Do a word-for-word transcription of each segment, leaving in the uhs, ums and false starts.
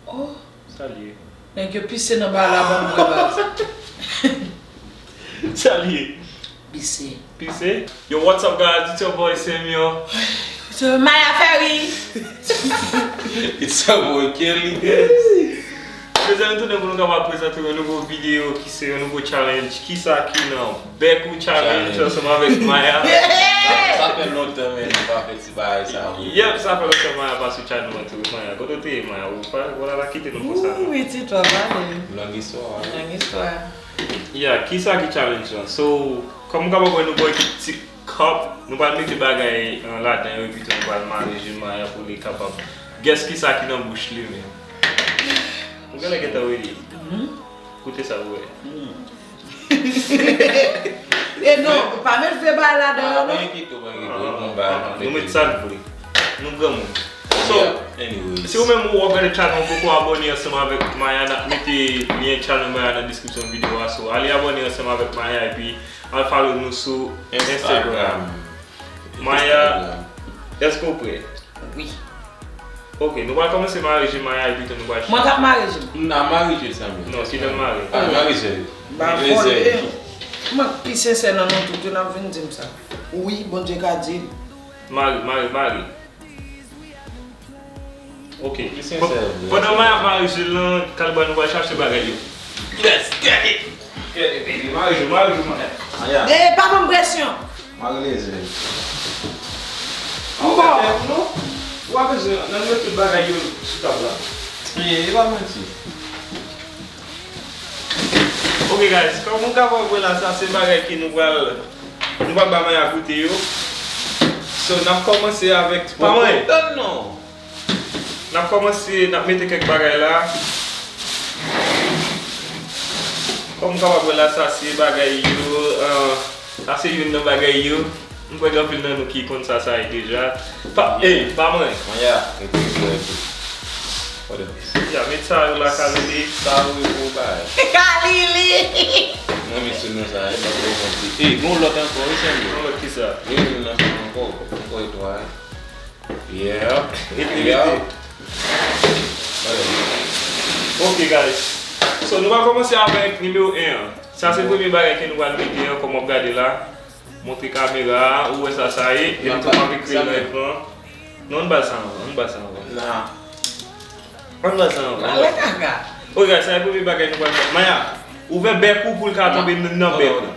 Oh. Sa l ye? Nèg yo pise nan ba la ban m wè baz. Sa l ye? Pise. Pise? Yo, what's up, guys? It's your boy Samuel. So, Maya Ferry. It's your boy Kelly. Mezanmi, tounen pou nou kapab prezante yon nouvo videyo ki se yon nouvo challenge. Kisa ki nan bèk ou challenge ansanm avèk Maya. Sa, sa fè lontan, men, nou pa fè ti bagay sa, wi. Yep, sa fè lontan Maya pa sou channel an tou. Maya, kote w te ye, Maya? Ou pa, ou pa ta kite nou konsa, non? Wi, ti twa pale. Long istwa, wi. Long istwa. Yeah, kisa ki challenge lan? So, kòm ou kapab wè, nou bwè ti cup, nou pral mete bagay, uh, ladan yo, epi tou nou pral mare je Maya pou li kapab guess kisa ki nan bouch li menm. Ou genlè gentan ready. Koute sa pou wè. E non, pa met vye bagay ladan yo, non. Pa enkyete w, pa enkyete w, nou met sa n vle. Nou granmoun. So, si ou menm ou ap gade channel ou poko abòne ansanm avèk Maya, n ap mete lyen channel Maya nan description videyo a. So, ale abòne ansanm avèk Maya epi al follow nou sou Instagram. Maya, èske w prè? Wi. Ok, nou pral kòmanse mare je Maya epi tou nou pral... Mwen k ap mare je m. N a mare je l, Samuel. Non, kite l mare. A, mare je l. Ba vòl e. Mwen pi sensè nan nou tout, yo n ap vin di m sa. Wi, Bondye ka di l. Mare, mare, mare. Ok. Pi sensè vre. Pandan Maya ap mare je l lan, Kalba, nou pral chache bagay yo. Let's get it! Get it, baby. Mare je, mare je, mare. Aya. E, pa ban m presyon. Mare lezè. Bon. Ou pa bezwen, nan met tout bagay yo sou tab la. Ye, e pa manti. Ok, guys, kòm ou kapab wè la, sa se bagay ke nou pral, nou pral ba Maya goute yo. So, n ap kòmanse avèk, pa mwen. Tann non. N ap kòmanse, n ap mete kèk bagay la. Kòm ou kapab wè la, sa se bagay yo, ah, sa se youn nan bagay yo. M kwè gen anpil nan nou ki konn sa sa ye deja. Pa, ey, pa mwen. Mwen ya, epi, epi, epi. What else? Ya, met sa yo la, Kalili. Sa yo pou bay. Kalili! Mwen met sou non sa, e pa pou mwen di. Ey, gon lòt ankò, wi, sèl yo. Gon lòt ki sa? Wi, wi, nan fè ankò, ankò e twa, wi. Yeah. Rete, yeah, rete. Ok, guys. So, nou va kòmanse avèk nimewo en an. Sa se premye bagay ke nou pral mete an, kòm w ap gade la. Montre kamera a, ou wè sa sa ye. E nou tou ap ekri nan ekran. Non, ann ba l sa anvan, ann ba l sa anvan. Nah. Ann ba l sa anvan. Pale kaka. Ok, guys, sa se premye bagay nou pral fè. Maya, ouvè bèk ou pou l ka tonbe nan, nan bèk ou.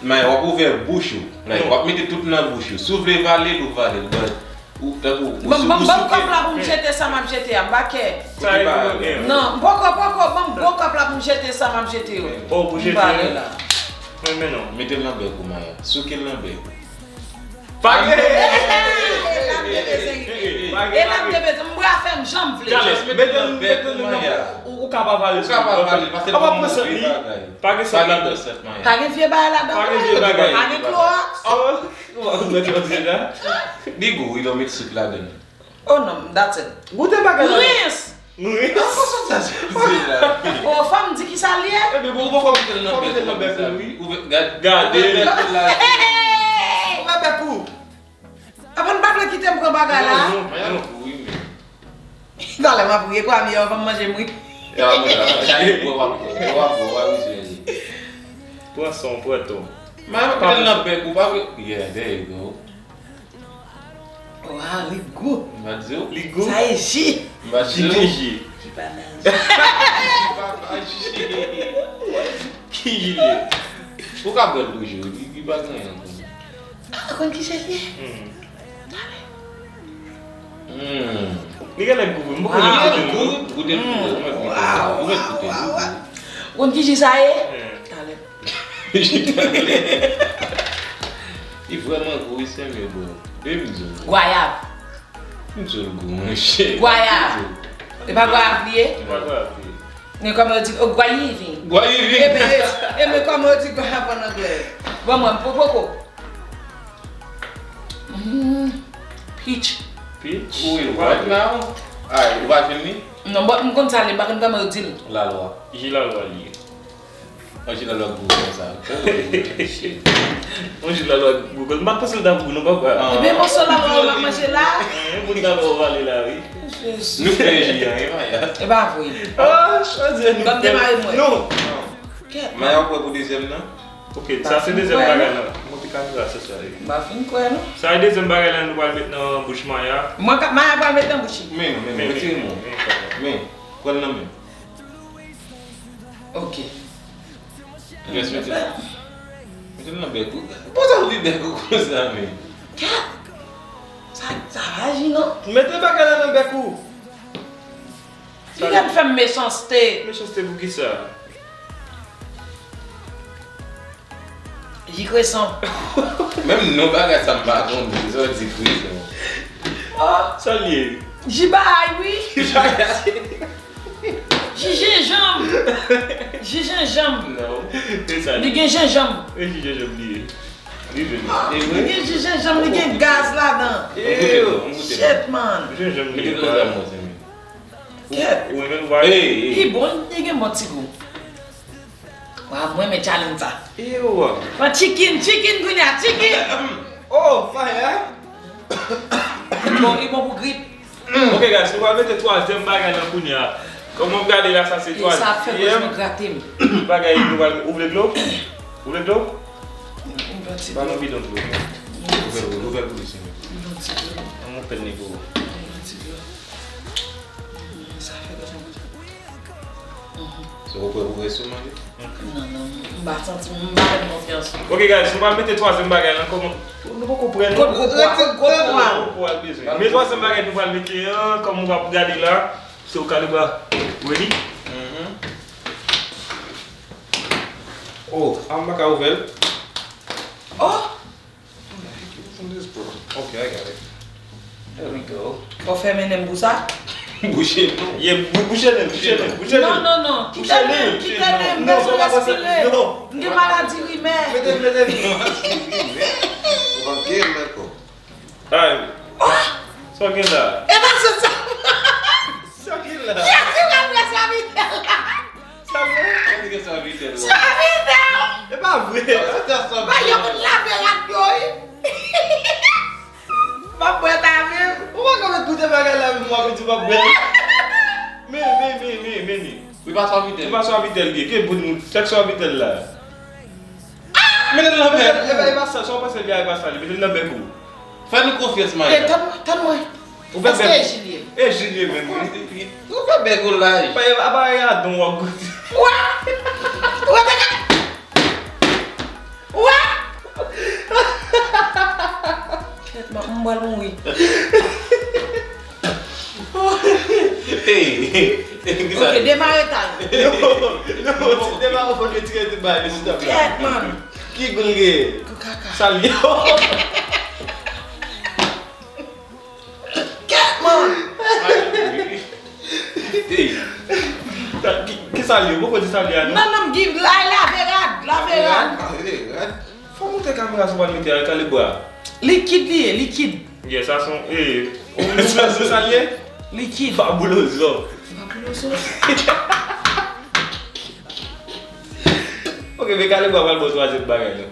Men w ap ouvè bouch ou. Like, w ap mete tout nan bouch ou. Si w vle vale l, ou vale l. But, ou, tankou, ou, ban m, ban m kòb la pou m jete sa m ap jete a. M pa kè. Sa e pou mwen. Non, m poko, poko, ban m bon kòb la pou m jete sa m ap jete yo. Oh, pou jete yo? M pale la. Men, men non. Mete l nan bèk ou, Maya. Souke l nan bèk ou. Pa gen. E n ap bebe, seri. E n ap bebe, m bra fè m jan m vle. Mete l, mete l nan bèk ou, Maya. Ou, ou ka pa vale. Ou ka pa vale, paske l pa move bagay. Pa gen sant nan bèk. Pa gen vye bagay ladan. Pa gen vye bagay. Pa gen klowòks. Oh, ou mèt yo di la. Li gou, wi, lè w met sik ladan. Oh non, that's it. Goute bagay la. Rens. Rens. Oh, fò m di ki sa l ye. Ebyen, bon, ou poko mete l nan bèk ou, wi. Ou gade. Gade. Ou fè bèk ou. Apa n pa vle kite m pran bagay la? Non, non, non. Talè m ap ri, e kwa mi yo, fò m manje m ri. E w ap manje, w ap bwè, w ap bwè, w ap bwè, w ap ri. Pran san w, pran tan w. Maya, mete l nan bèk ou, pa vle. Yeah, there you go. Waw, li gou. M pa di w. Li gou. Sa e ji. M pa di w. Ji ki ji? Ji papa ji. Ji papa ji. Ki ji li ye? Ou ka bwè l toujou, li, li pa gen anyen ankò. Ah, konn ki jan l ye? Hmm. Talè. Hmm. Li genlè gou, m poko janm goute l, non. Goute l, goute l, ou mèt goute l, ou mèt goute l. Ou konn ki ji sa ye? Hmm. Talè. Li vrèman gou, wi, sèm yo, bro. Baby, m di w. Gwayab. M di w l gou, monchè. Gwayab. E pa gwayab li ye? E pa gwayab li ye. Men kòman yo di, oh, gwayivin. Gwayivin. Ebyen, ebyen, kòman yo di gwayab an anglè? Bon, mwen, m poko. Mm, peach. Peach? Wi, right now. Ay, ou pa jwenn li? Non, but m konn sa li, m pa konn kòman yo di l. Lalwa. Ji lalwa li ye. An ji lalwa gou konsa. Oh, shit. An ji lalwa gou konsa. M pa t panse l t ap gou, non, papa. Ah. Ebyen, moso lalwa ou m ap manje la. Yon bout lalwa ou vale la, wi. Nou fè ji an, e Maya. E pa vre. Ah, chwazi nou. Ban m demare mwen. Non. Kèt. Maya, ou prè pou dezyèm nan? Ok, sa se dezyèm bagay lan. Monte kamera sa, sa. M pa fin kwè, non. Sa e dezyèm bagay lan nou pral met nan bouch Maya. Mwen ka, Maya pral met nan bouch li. Men non, men non, retire men. Men, pran l nan men. Ok. Yes, mete l. Mete l nan bèk ou. Pou sa ou vi bèk ou konsa, men. Kèt. Sa, sa pa ji, non. Mete bagay la nan bèk ou. Li vin fè m mechanste. Mechanste pou kisa? Ji kreson. Menm non bagay sa m pa konnen, sa w di kreson. Oh. Sa l ye? Ji bagay, wi. Ji jenjanm. Ji jenjanm. Non. E sa li? Li gen jenjanm. E ji jenjanm li ye. Li vini. E vre? Li gen ji jenjanm, li gen gaz ladan. Ew. Shit, man. Jenjanm li gen gaz. Kèt. Ou renmen vwa? Li bon, li gen bon ti gou. Wa, mwen renmen challenge sa. Ew. Pran chicken, chicken kounye a, chicken. Oh, fire. Li bon, li bon pou grip. Ok, guys, nou pral mete twazyèm bagay lan kounye a. Kòman w gade la, sa se twazyèm. E sa ap fè gòj mwen grate m. Bagay, nou pral, ou vle dlo? Ou vle dlo? M pran ti dlo. Ba nou bidon dlo. Ouvè l, ouvè l pou li, senmen. M pran ti dlo. An mwen pèn li pou ou. M pran ti dlo. Sa fè gòj mwen grate. Se ou prè pou resto manje? Non, non, m pa santi m, m pa fè konfyans. Ok, guys, nou pral mete twazyèm bagay lan, kòman? Nou poko prè, non. Kot gwo po a? Kot gwo po a? Gwo po a l bezwen. Men twazyèm bagay nou pral mete an, kòm ou ap gade la, se ou Kalibwa. Ready? Mhm. Oh, a m pa ka ouvè l. Oh! Open this, bro. Okay, I got it. There we go. Fò fèmen nen m pou sa. Bouche non. Ye, bou-, bouche nen, bouche nen, bouche nen. Non, non, non. Kite nen, kite nen, m bezwen respire. Non. M gen maladi rimè. Mete, mete. Ok, mèt. Ay. Sa w gen la? E pa se sa. Sa w gen la? Kiyès ki pral pran sa vide la? Sa l ye? Sa l ye? Sa vide. E pa vre. Ba yo moun lave rad yo, wi. M ap bwè ta menm. Ou pa ka met koute bagay la, menm w ap di w p ap bwè l. Men, men, men, men, men li. Wi, pa Suavitel. Wi, pa Suavitel li ye. Ke bout moun, chak Suavitel la. Mete l nan bèk. E pa, e pa sa, sa w panse l ye a, e pa sa li. Mete l nan bèk ou. Fè nou konfyans, Maya. E, tann, tann mwen. Èske e ji l ye? E ji l ye menm, wi. Ou fè bèk ou laj. Pa, e pa, e pa yadon w ap goute. Wè! Wè, te ka-, wè! Kèt, m, m pral mouri. Hey, hey, hey, kisa? Ok, demare ta yo. Non, non, si demare w fò retire tout bagay de sou tab la. Kèt, man. Ki gou l gen? Gou kaka. Sa l ye? Kèt, man! Hey. Sa, ki, ki sa l ye? Ou poko di sa l ye a, non? Non, non, m di, la, lave rad, lave rad. Lave rad. Fò w montre kamera sa w pral mete a, Kalibwa. Likid li ye, likid. Yeah, sa se yon, eh, ou sa, sa, sa l ye? Likid. Fabuloso. Fabuloso. Ok, men Kalibwa pral ba w twazyèm bagay la.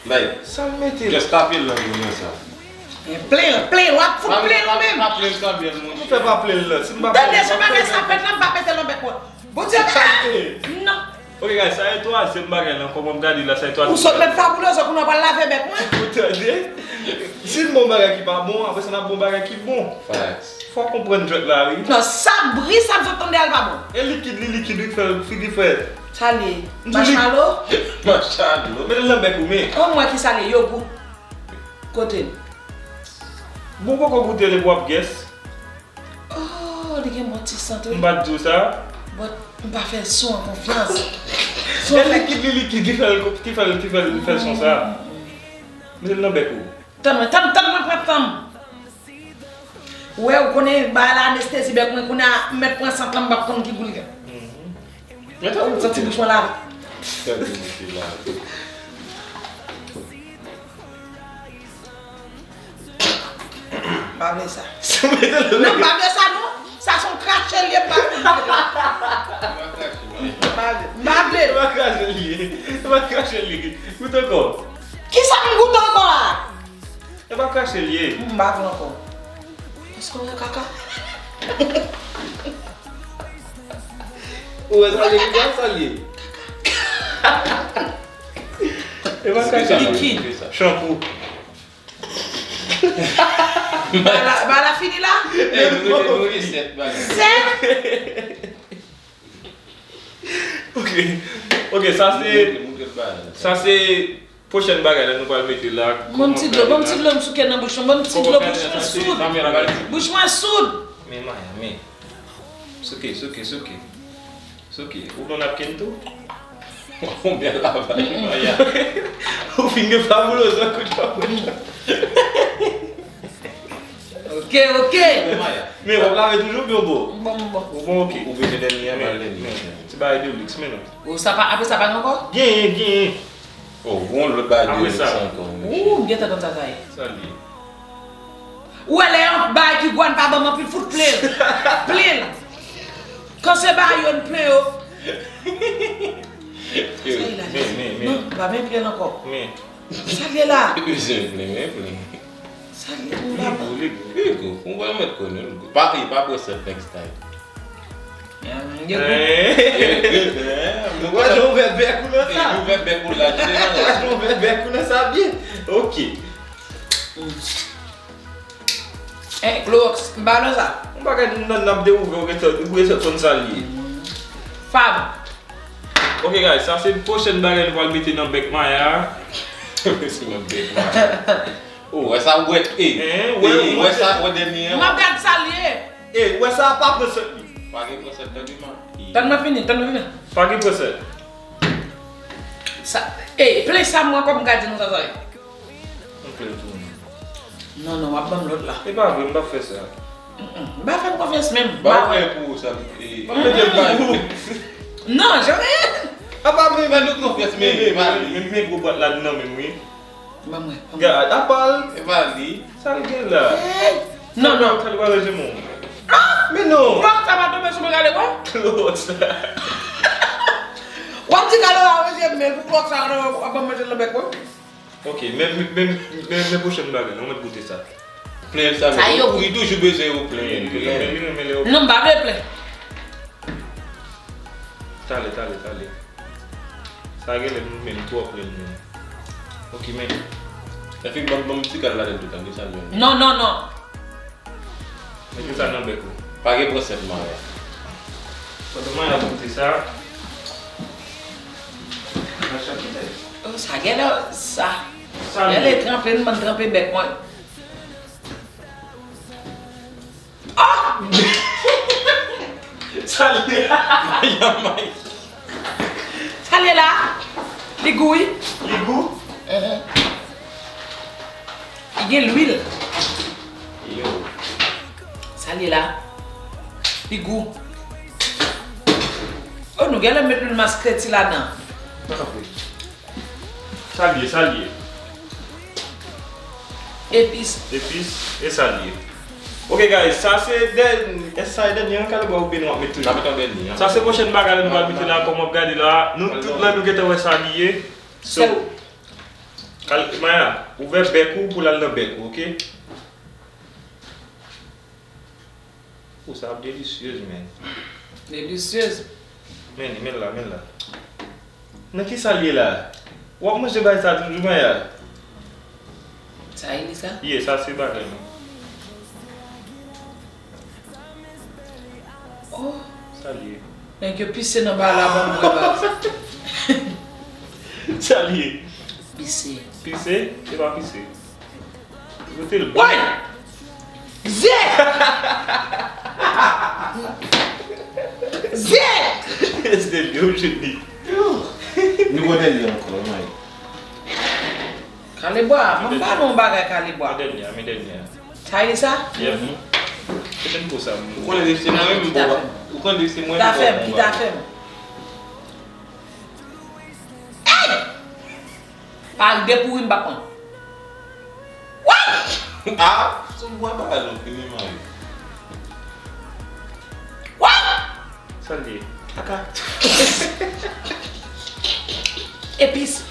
Bay. Sa l mete la? Just tape l nan grenn sa. Plen l, plen l, w ap fout plen l ou menm. Pa plen l kanmenm, monchè. Ou fè pa plen l la. Si m pa plen l, tande, se bagay sa fèt la, m pa mete l nan bèk mwen. Bondye, non. Ok, guys, sa e twazyèm bagay lan. Kòman m gade la, sa e twazyèm bagay. Ou sot met Fabuloso, kounye a w pral lave bèk mwen. Ou tande? Si n bon bagay ki pa bon, apre sa n ap bon bagay ki bon. Facts. Fò w konprann jwèt la, wi. Non, sa bri, sa m sot tande a, l pa bon. E likid, li likid, wi, k fè figi fè. Sa l ye? Marshmallow? Marshmallow. Mete l nan bèk ou, men. An, m wè ki sa l ye, yogout. Kote l? Bon, poko goute l epi w ap guess. Oh, li gen bon ti sant, wi. M pa t di w sa? But m pa fè son an konfyans. Son e fè likid, li likid, li fè l, ki fè l, ki fè l, li fè l son sa. Mete l nan bèk ou. Tann mwen, tann, tann mwen pran tan m. Ou wè, ou konnen bagay la anestezi bèk mwen, kounye a m mèt pran sant lan, m p ap konn ki gou l gen. Mhm. Ou santi bouch mwen lave. Gade misye la. M pa vle sa. Non, m pa vle sa, non. Sa se yon krache l ye, m pa vle. M pa vle. M pa vle. Se pa krache l ye. Se pa krache l ye. Goute ankò. Kisa m goute ankò a? E pa krache l ye. M pa vle ankò. Èske w wè kaka? Ou wè sa l ye, ou wè sa l ye. E pa kaka. Likid. Chanpou. Ba la, ba la fini la? Eh, nou rete, nou rete sèt bagay. Sèt? Ok. Ok, sa se, sa se pwochèn bagay la nou pral mete la. Ban m ti dlo, ban m ti dlo m souke nan bouch mwen, ban m ti dlo, bouch mwen soud. Bouch mwen soud. Men Maya, men. Souke, souke, souke. Souke. Ou konn napkin tou? Ou byen lavaj, Maya. Ou fin gen fabuloz nan kout fabuloz. Ok, ok. Men Maya. Men w ap lave toujou byen bon? Bon, bon. Ou bon, ok. Ou bezwen dènye a, ba l dènye. Men, ti bagay de luxe, men non. O, sa pa, apre sa pa gen ankò? Genyen, genyen. O, gon lòt bagay de luxe ankò, mesye. Ou gentan konn sa sa ye. Sa l ye. Ou wè lè yon bagay ki gwann pa ban m anpil fout plen l. Plen l. Kan se bagay yo n plen yo. Sa ye la, men, men, men. Non, pa men plen l ankò. Men. Sa l ye la? Bezwen plen, men plen. Sa l ye? Li gou, li gou. Li gou. Ou pral mèt konnen li gou. Pa, pa pran sèt next time. Gen gou. Nou pa janm ouvè bèk ou nan sa. Nou ouvè bèk ou la, jeneral. Nou pa janm ouvè bèk ou nan sa byen. Ok. Eh, Clorox, m pa nan sa. Yon bagay n ap dewouvè, ou gentan, ou gentan konn sa l ye. Fab. Ok, guys, sa se pwochèn bagay nou pral mete nan bèk Maya. Mete nan bèk Maya. O, wè sa, wè, e, e, wè sa, wè dènye an. M ap gad sa l ye. E, wè sa, pa pran sèt li. Pa gen pran sèt, tande, man. Tann mwen fini, tann mwen fini. Pa gen pran sèt. Sa, e, plen sa mwen kòm gade nou sa sa ye. M plen tou, non. Non, non, w ap ban m lòt la. E pa vre, m p ap fè sa. Mm, mm. M pa fè n konfyans menm. Ba ou plen pou ou sa, e, m ap mete l bay ou. Non, janmen. A pa vre, fè nou konfyans, men, men, men, men gwo bwat la nan men m, wi. Ban mwen, ban mwen. Gad, apa l? E pa li. Sa l gen la? Hey! Non, non. Sa l pa ranje moun. Ah! Men non. Klòks sa pa tonbe sou mwen, gade, wè. Klòks. W ap di gade w a ranje, men pou klòks sa, w ap ban m manje nan bèk mwen. Ok, men, men, men, men, men pwochèn bagay, nou mèt goute sa. Plen sa, men. Ou, ou toujou bezwen yo plen. Li renmen, li renmen lè yo. Non, m pa vle plen. Talè, talè, talè. Sa genlè nou menm twò plen nou. Ok, men. Epi ban, ban m ti kal ladan tou, tande sa menm. Non, non, non. Mete sa nan bèk ou. Pa gen pran sèt Maya. Pandan Maya ap goute sa. Nan chak tèt. Oh, sa genlè sa. Sa genlè tranpe, m bann tranpe bèk mwen. Ah! Sa l ye? Sa l ye la? Li gou, wi. Li gou? Mhm. Li gen lwil. Yo. Sa l ye la? Li gou. Oh, nou genlè met lwil maskreti ladan. Sa l ye, sa l ye. Epis. Epis, e sa l ye. Ok, guys, sa se dèn-, sa se dènye an, kalibwa oubyen nou ap met toujou? N ap met yon dènye an. Sa se pwochèn bagay la nou pral mete la, kòm w ap gade la. Nou tout la, nou gentan wè sa li ye. So, kal-, Maya, ouvè bèk ou pou l al nan bèk ou, ok? Ou sa ap delisyez, men. Delisyez. Men li, men la, men la. Nan ki sa l ye la? W ap manje bagay sa toujou, Maya? Sa e li sa? Ye, sa se bagay nou. Oh. Sa l ye? Nèg yo pise nan bagay la, ban m wè bagay sa. Sa l ye? Pise. Pise? Se pa pise. Woy! Zye! Zye! Se li, oblije di. Nou gon dènye ankò, man. Kalebwa, mwen pa nan yon bagay kalebwa. Men dènye a, men dènye a. Sa ye sa? Yeah. Kote m ko sa? Ou konnen se mwen menm, ou konnen se mwen menm. Ki ta fè m, ki ta fè m. Ey! Pari depouri m pa pran. Wouy! Ah, sou bwa ba nou fini mari. Wouy! Sa l ye? Kaka. Epis.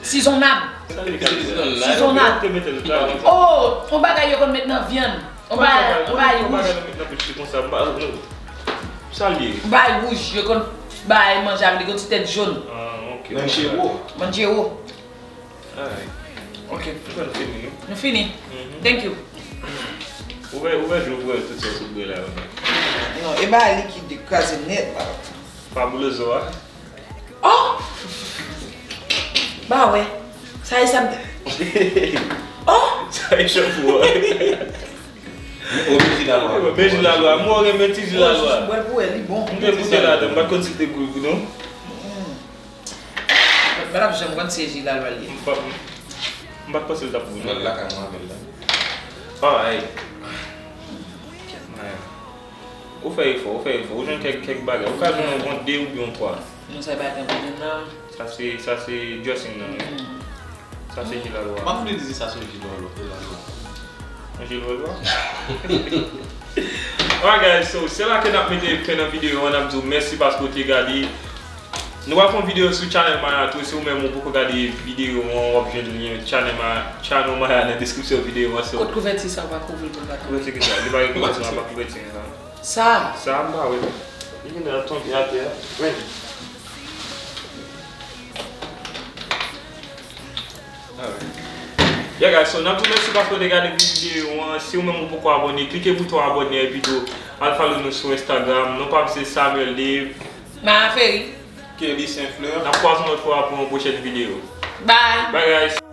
Sizonnab. Sa l ye? Sizonnab. Sizonnab. Te mete l la. Oh, yon bagay yo konn met nan vyann. On bagay, on bagay wouj. Nan bouch li konsa, m pa, non. Sa l ye? On bagay wouj, yo konn bay manje avè li, gon ti tèt jòn. Ah, ok. Manchero. Manchero. Alright. Ok. Nou fini, non? Nou fini. Mhm. Thank you. Ouvè, ouvè je w, ouvè tout sa sou bwè la, non? Non, e bagay likid li kraze nèt la. Fabuloso a? Oh! Ba wè. Sa e sa m te. Oh! Sa e chanpou a. Ou men ji lalwa. Men ji lalwa. Mwen renmen ti ji lalwa. Mwen pou wè li bon. M te goute ladan, m pa t konn si l te gou, non. Mwen pa t ap janm konn se ji lalwa li ye. M pa, m pa t panse l t ap gou, non. Mwen lakay mwen avè l la. Ah, hey. Hey. Ou fè efò, ou fè efò. Ou jwenn kèk, kèk bagay. Ou ka jwenn yon de oubyen yon twa. Non, sa e pa gen pwoblèm nan. Sa se, sa se dressing nan, wi. Mm. Sa se ji lalwa. M ap vle di sa se yon ji lalwa, lalwa. Yon ji lalwa? Alright, guys, so, se la ke n ap mete fen nan videyo an, n ap di w mèsi paske w te gade. Nou pral fè yon videyo sou channel Maya tou, si ou menm ou poko gade videyo an, w ap jwenn lyen channel Maya, channel Maya nan deskripsyon videyo an, so. Kot kouvèti sa w pa kouvri pou l pa tonbe? Kouvèti ki sa? Li pa gen kouvèti, m pa kouvèti, sa. Sa? Sa, m pa wè. Li vin ap tonbe atè a. Wi. Alright. Yeah, guys, so, n ap di w mèsi paske w te gade videyo an. Si ou menm ou poko abòne, klike bouton abòne epi tou al follow nou sou Instagram. Non pa m se Samuel Dave. Maya Ferry. Kelly Saint Fleur. N ap kwaze yon lòt fwa pou yon pwochèn videyo. Bye. Bye, guys.